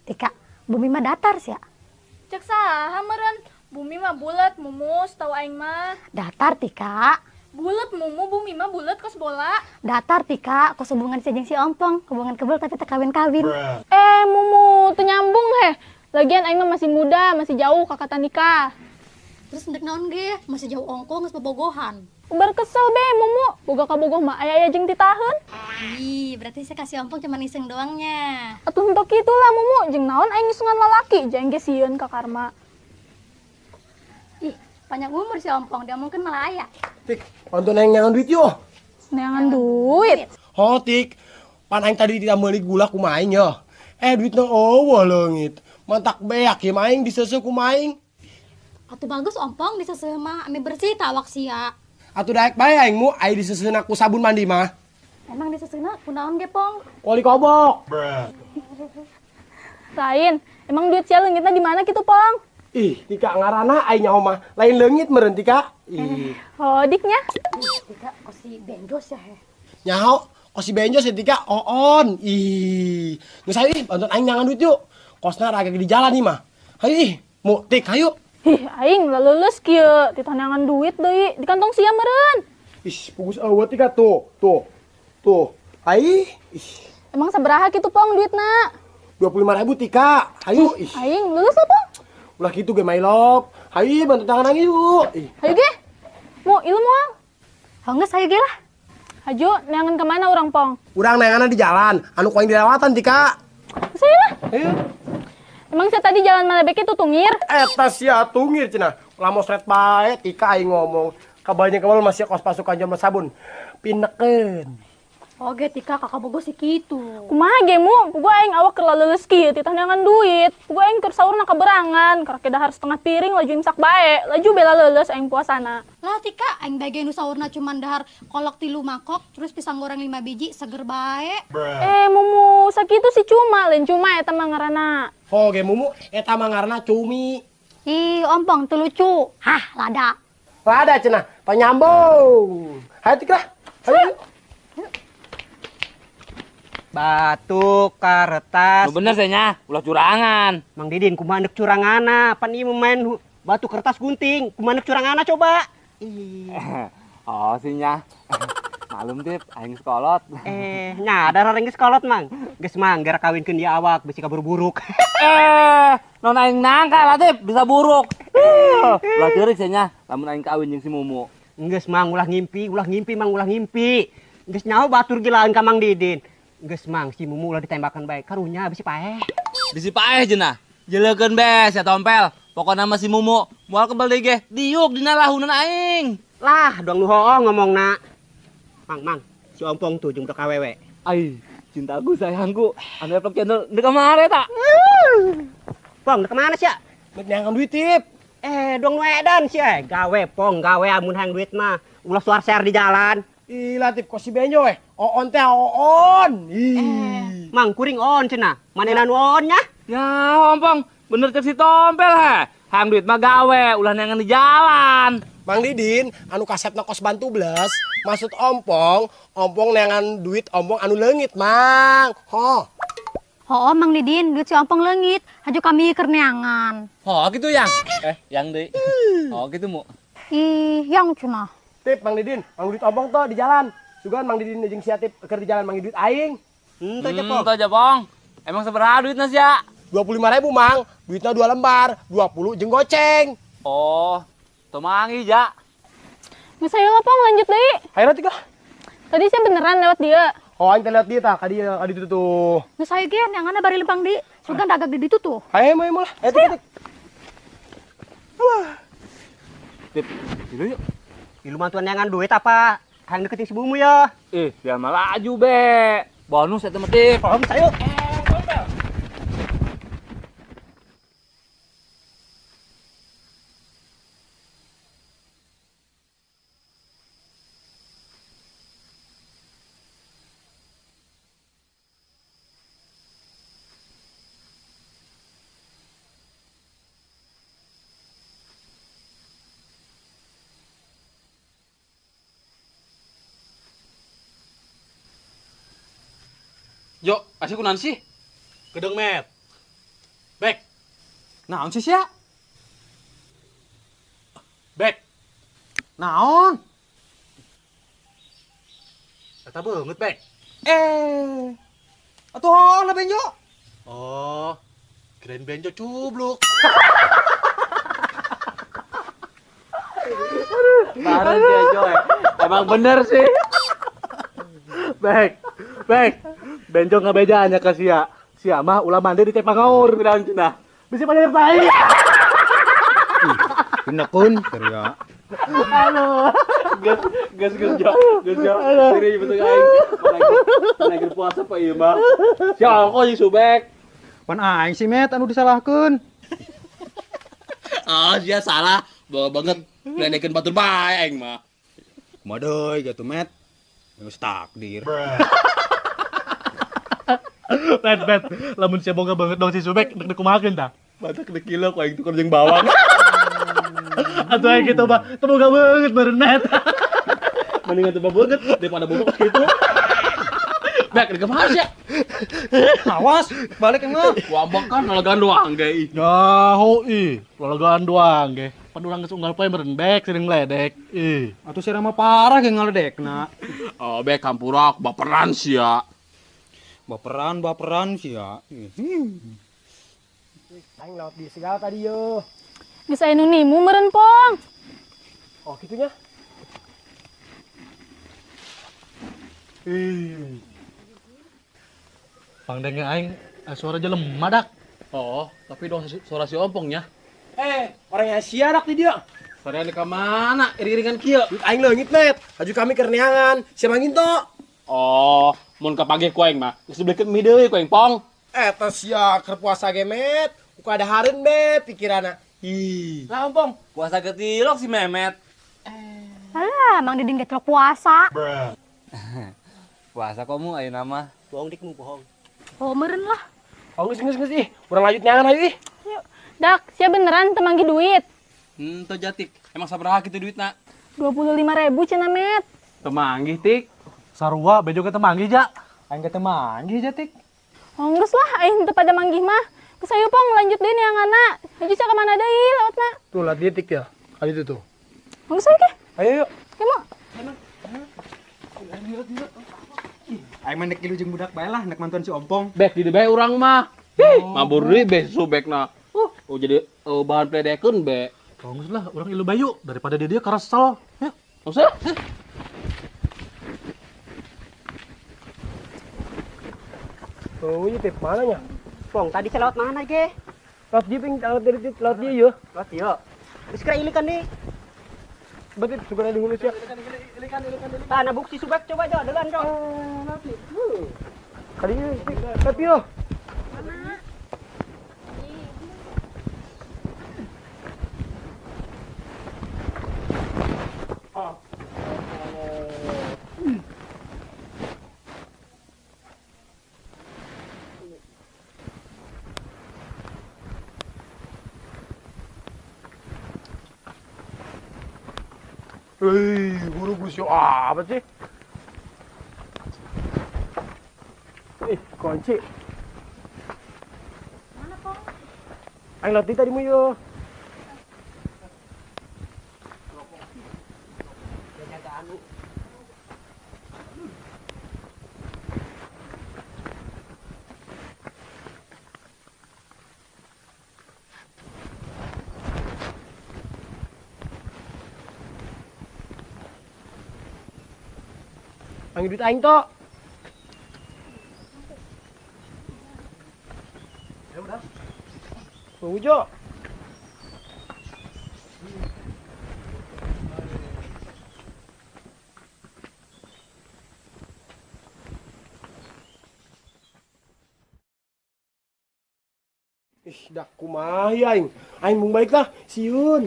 Tika, bumi mah datar sia. Cek saha meureun, bumi mah bulat Mumu, tau aing mah. Datar Tika. Bulat Mumu, bumi mah bulat kos bola. Datar Tika, kos hubungan si jeung si Ompong, hubungan kebel tapi teu kawin-kawin. Mumu, teu nyambung heh. Lagian aing mah masih muda, masih jauh kakatan nikah. Terus ndek naon ge, masih jauh ongko geus bobogohan. Ubar kesel be Mumu, boga kabogoh mah aya-aya jeung titaheun. Ih, berarti saya kasih Ompong cuma iseng doangnya. Atuh henteu kitu lah Mumu, jeung naon aing ngisungan lalaki, jeung ge sieun ka karma. Ih, panjang umur si Ompong, dia mungkin malah aya. Tik, bantu aing neangan duit yo. Neangan duit? Oh, Tik. Pan aing tadi tidak meuli gula kumaha aing yo. Duitna eueuh leungit. Mantak beak ieu mah aing diseuseuh kumaha aing. Atuh bagus Ompong diseuseuh mah ame bersih tawak sia. Atuh daek bae aing mu ai diseuseuna ku sabun mandi mah. Emang diseuseuna ku naon ge, Pong? Koli kobok. Lain, emang duit sia leungitna di mana kitu, Pong? Ih, Tika ngarana aing nyaho mah lain leungit meureun Tika. Ih. Oh, diknya. Tika kok si benjos ya heh. Nyaho, kok si benjos ya Tika oon. Ih, geus hayu ih bantuan aing neangan duit yuk. Kosna raga di jalan nih mah. Hayu ih, mu Tik hayu. Ih, aing lah lulus kieu, ditaneangan duit deui di kantong sia meureun. Ih, pugus eueuh Tika tuh, tuh. Tuh. Ai, ih. Emang sabaraha kitu Pong duitna? 25.000 Tika. Hayu ih. Aing lulus lah Pong. Ulah kitu ge my love. Hayu bantu tangan aing yuk. Ih. Hayu ge. Mu ieu moal. Geus hayu ge lah. Haju neangan ka mana urang Pong? Urang neanganna di jalan, anu ku aing dilewatan Tika. Geus hayu lah. Hayu. Emang saya tadi jalan mana beke tuh tungir? Eta sia tungir cenah. Lamos ret bae Tika aing ngomong. Kabalnya kebal masih kos pasukan jomblo sabun. Pinekeun. Oge Tika kakak bogo si kitu. Kumaha ge mu? Puguh aing awak keur leuleus kieu titah neangan duit. Puguh aing keur saurna kaberangan, karek dahar setengah piring laju imsak bae. Laju bela leuleus aing puasana. Lah Tika, aing bae nu saurna cuman dahar kolak 3 mangkok, terus pisang goreng 5 biji, seger bae. Mumu, sakitu sih cuma, lain cuma eta mah ngaranna. Oh ge Mumu, eta mah ngaranna cumi. Ih, Ompong teu lucu. Hah, lada. Lada cenah, panyambung. Hayu Tika. Hayu. Batu kertas. Lu bener sih nya, ulah curangan. Mang Didin kumaha ndek curangana, pan ieu main batu kertas gunting, kumaha ndek curangana coba. Ih. Oh sih nya. Malum Tip, aing sekolot. Nyadar orang geus sekolot Mang. Geus Mang, gara kawinkeun dia awak bisi kabur buruk. Non aing nangka lah Tip, bisa buruk. Ulah ceurik sih nya, lamun aing kawin jeung si Mumu. Geus Mang, ulah ngimpi Mang, ulah ngimpi. Geus nyaho batur gilaan ka Mang Didin. Geus Mang, si Mumu ulah ditembakan bae. Karunya bisi paeh. Bisi paeh cenah. Jelekeun be sia tompel. Pokona mah si Mumu moal kebel deui ge diuk dina lahunan aing. Lah, doang nu hooh ngomongna. Mang, Mang, si Ompong tuh jeung budak awewe. Ai, cintaku sayangku. Anu eplok channel ndek kamare ta? Pong, ndek mana sia? Ndek neangan duit, Tip. Doang nu edan sia. Gawe Pong, gawe amun hayang duit mah. Ulah suar ser di jalan. Ih, Latif kok si benjo oon teh oon. Ih. Mang kuring oon cenah. Manehna nu oon nya? Ya, Ompong, bener cek si tompel he. Hayang duit mah gawe, ulah neangan di jalan. Mang Didin, anu kasepna kos bantu belas, maksud Ompong, Ompong neangan duit Ompong anu leungit, Mang. Ho. Ho, Mang Didin, duit si Ompong leungit, haju kami keur neangan. Ho, gitu yang. Yang deui. Oh, gitu mu. Ih, yang cenah. Tip, Mang Didin, mang duit Ompong tuh di jalan. Sugan Mang Didin jeung sia Tip keur di jalan mang duit aing. Henteu aja, Pong. Henteu aja, Pong. Emang sabaraha duitna sia? 25.000, Mang. Duitna 2 lembar, 20 jeung goceng. Oh, teu mangi ja. Geus hayu lah, Pong, lanjut deui. Hayu lah, Tika. Tadi saya beneran lewat dia. Oh, aing teh lewat dia tah, ka dieu, ka ditu tuh. Geus hayu ge neanganna bari lempang di. Sugan dagang di ditu tuh. Hayu, hayu lah. Ayo, Tik, Tik. Wah. Tip, ilu yuk. Ilu mantuan neangan duit apa? Hayang deketin si Mumu ya. Ih, dia mah laju be. Bonus eta mah Tip. Oh, ayo. Jo, asih kunaon sih? Gedeng met. Bek. Naon sih sia? Bek. Naon? Eta beungeut, Bek. Atuh hoon lah Benjo. Oh, kirain Benjo cubluk. Parah dia Joy. Emang bener sih. Bek, Bek. Benjo nggak bedanya ke sia. Sia mah ulah mandi di teh pangaur bilang cenah. Bisa pada tai. Pinakun teriak. Halo. Gas gas gas jo. Gas jo. Sini betul aing. Lagi puasa pak ieu mah. Sia ongko jeung Subek. Pan aing sih Met anu disalahkeun. Ah, sia salah. Bawa banget ngeledekeun batur bae aing mah. Kumaha deui kitu Met. Geus takdir. Bet bet, lamun sia boga banget dong si Subek dek kumahakeun tah. Batak dek kilo ku aing tuker jeung bawang. Atuh aing kitu mah teu boga banget meureun Met. Mendingan teu banget daripada boga kitu. Bek, dek kumaha sia? Awas, balik emang. Wambek kan lalagaan doang ge ih. Nyaho ih, lalagaan doang ge. Pan urang geus unggal poe meureun Bek sering ledek. Ih. Atuh sia mah parah ge ngaledekna. Oh, Bek hampura aku baperan sia. Baperan, baperan sia. Aing lewat di segala tadi yo. Geus aya nu nimu meureun, Pong. Oh, kitunya. Ih. Pangdenge aing suara jelema dak. Oh, tapi dong suara si Ompong nya. Orang Asia dak di dia. Sarean ka mana? Iring-iringan kieu. Duit aing leungit, Met. Haju kami keur neangan. Sia mangin to. Oh, mun kapagih ku aing mah geus dibelikeun mie deui ku aing, Pong. Eta sia keur puasa ge, Met. Ku kadahareun be pikiranna. Ih. Lah, Ompong, puasa ketilok si Memet. Alah, Mang Didin ge celok puasa. Puasa komu ayeuna mah. Bohong dikmu bohong. Oh, meureun lah. Oh, geus geus geus ih. Urang lanjut neangan hayu ih. Yuk. Dak, sia beneran teu manggih duit. Henteu jatik. Emang sabaraha kitu duitna? 25.000 cenah, Met. Teu manggih, Tik. Sarua bejo ke teu manggih, Ja. Aing teu manggih, Jatik. Oh, geus lah aing teu pada manggih mah. Geus ayo Pong lanjut deui neanganna. Haju sia ka mana deui lautna? Tuh lihat dia Tik ya. Kali itu tuh. Geus ayo ke. Ayo yuk. Ayo mau. Aing mah nek ilu jeung budak bae lah, nek mantuan si Ompong. Bek di bae urang mah. Ih, mabur deui be Subekna. Oh jadi bahan pledekeun be. Geus lah, urang ilu bayu daripada dia keresel. Ya, geus lah. Oh, ini tip mana nya? Pong, tadi saya lewat mana ge? Lewat dia, ping, lewat dari lewat dia yo. Lewat dia. Terus kira ilikan nih. Berarti suka di hulu sia. Ilikan. Tanah bukti Subek coba jo, delan jo. Kali ini, tapi yo. Mana? Hei, guru busuk apa sih? Ih, kunci. Mana, Pong? Aing latih tadi mu yo. Panggil duit aing to. Ya udah. Ujo. Ih, dak kumaha aing. Aing mung balik lah, siun.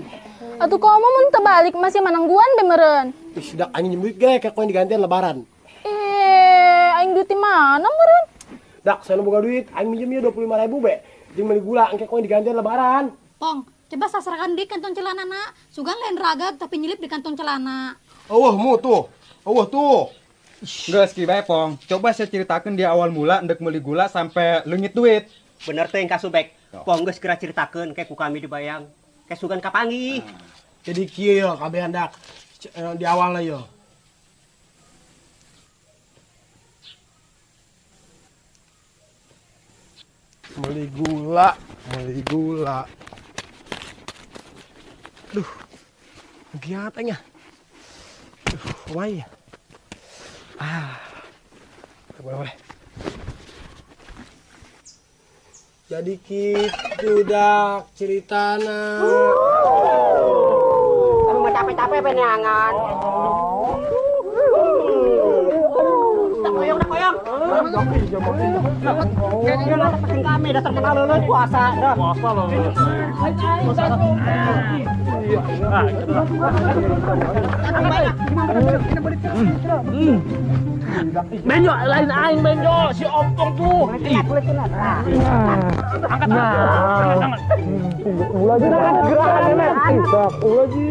Atuh komo mun teu balik masih manangguan be meureun. Ih, dak aing nyem duit ge kayak koin digantian lebaran. Aing duit di mana meureun? Dak, saya boga duit, aing minjem ieu 25.000 be. Jeung meuli gula engke koin digantian lebaran. Pong, coba sasarkan di kantong celana na. Sugan lain ragag tapi nyelip di kantong celana. Eueuh mu tuh. Eueuh tuh. Geus ki bae, Pong. Coba saya ceritakan di awal mula ndek meuli gula sampai leungit duit. Bener teh ka Subek. Pong geus geura caritakeun ke ku kami dibayang. Ke sugan kapanggih. Jadi kieu yo kabehan dak di awalna yo. Beli gula, beli gula. Aduh, giat aing ya. Aduh, kumaha ya? Ah, boleh boleh. Jadi gitu dak ceritana. Kamu mah capek-capek peneangan. Tak koyong, tak koyong. Kayaknya peking kami dasar kenal leuleut puasa dah. Puasa loh. Benjo lain aing Benjo si Ompong tuh. Angkat angkat. Ulah gerakan.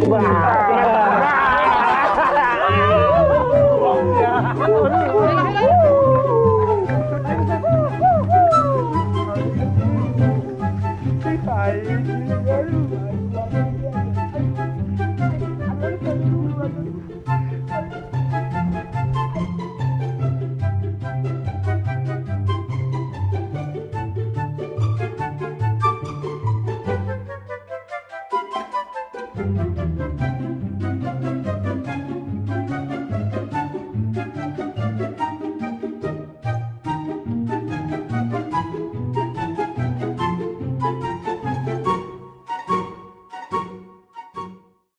Ulah.